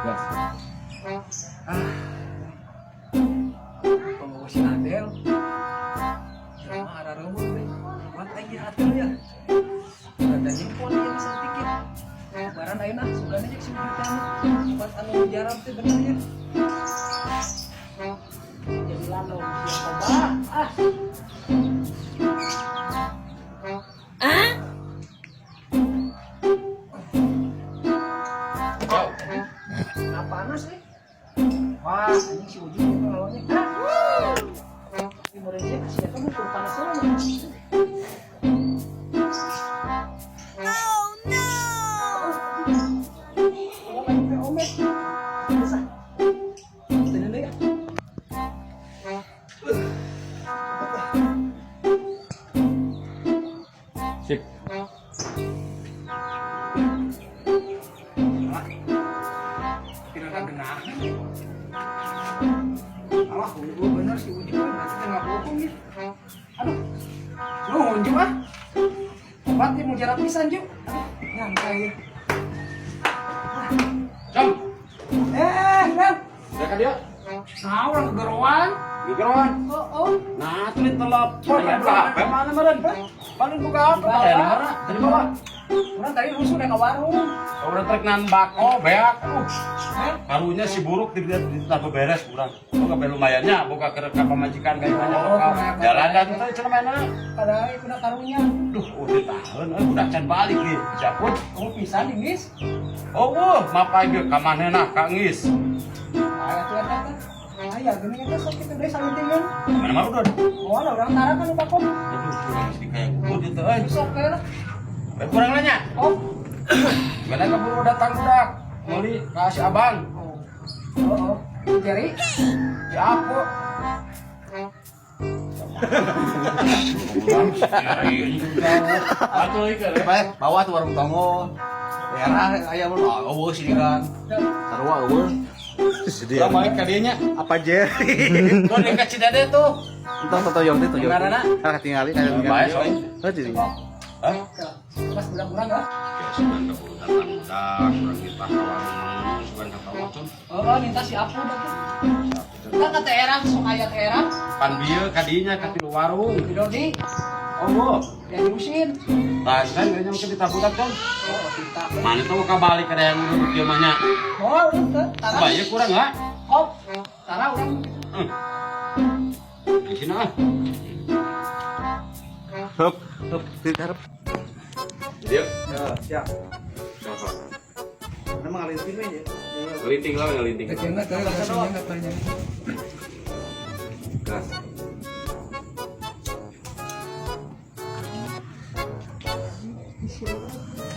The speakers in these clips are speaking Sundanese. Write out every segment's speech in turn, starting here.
Gas. Ah. Pembawa si Adel. Jelema arareuweung we. Buat aing di Adel ya. Rada jempol ieu mah saeutik. Lebaran ayeuna sugana jeung si Ujang teh mah. Buat anu jarab teh bener ya. Jadi lalo sia koba. Ah. Oh. Nah, panas eh. Wah, anjing si Ujung itu ngawanya. Ah. Ini meureun sih sia teh mun panas mah. Oh no! Oh, main teh omet. Geus ah. Teu deui ah. Sip. Tidak genah. Alah, gua bener si Ujung nanti teh nggak bohong ya. Aduh. Nuhun Ju ah. Obat ya mujarab pisan Ju. Aduh, nyantai ya. Jam. Eh, Bang. Udah kan dia? Nah, orang kegeroan. Gegeroan. Oh, oh. Nah, tuh telepon. Buka HP mana meureun? Paling buka apa? Bawa. Dari mana? Dari bawah. Orang tadi rusuh naik ke warung. Urang trek nan bako beak. Eh, Karunya si buruk dilihat ditambah beres urang. Boga be lumayannya, boga ke ka pamajikan kayak banyak Oh, lokal. kayak- Jalan dan teh cenah mana? Padahal udah karunya. Duh, udah tahan, euy udah can balik nih. Siapun. Oh, pisan Inggris. Oh, wuh, mapai ge ka manehna ka ngis. Aya tuh eta teh. Aya geuning eta sok kitu deui salintingan. Mana mah udah. Oh, lah urang tara kan bakom. Aduh, kurang mesti kayak gugur gitu euy. Sok we lah. Bae kurang nanya. Oh. Gimana keburu datang budak? Meuli ka si abang. Oh. Oh, oh. Jerry, Si aku. Baik, bawa tuh warung tongo. Daerah aya mun oh eueuh sih kan. Sarua eueuh. Udah balik ka dieu nya. Apa Jerry? Tuh di ka Cidade tuh. Entah toto yong teh toyong. Ngaranna? Kan ketinggali kayak tinggali. Bae soy. Oh, jadi. Hah? Pas budak-budak ah. Ya sudah keburu datang budak, urang kita ka warung sugan ka tonggo cun. Oh, oh, minta si Apu dah tuh. Kan ke daerah sok aya daerah. Pan bieu ka dieu nya ka tilu warung. Di Dodi, Oh, wuh. yang diusin. Tah, kan kayaknya mungkin ditabudak cun. Oh, kita. Mana tuh ka balik ka yang duduk kieu mah nya. Oh, urang teh. Tara. Bae kurang ha? Oh, tara urang. Di sini ah. Hup, hup, diharap. Dia. Ya, siap. Siapa? Memang ngalinting we ya. Ngelinting lah, ngelinting. Kecilnya teh rasanya katanya. Gas.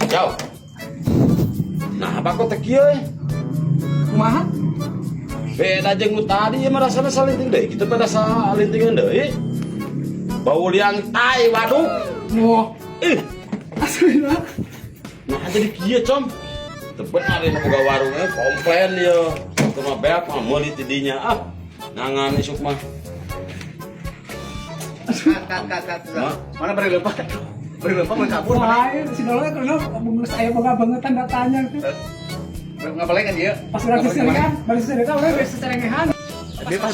Jauh. Nah, bako teh kieu eh. Kumaha? Beda jeung nu tadi ieu mah rasana salinting deui. Kitu mah rasa lintingan deui. Bau liang tai waduk. Wah, Ih, aslina. nah jadi kieu, Com. Teu bener ieu boga warungnya komplain ieu. Teu mah beak mah meuli ti dinya. Ah, nangan isuk mah. Kat kat kat. Mana beri lempar? Beri lempar mau kabur mana? Wah, si Dolo kudu bungus aya boga bangetan datanya tuh. Nggak balik kan dia? Pas urang seserian, bari seserian urang geus seserengehan. Dia pas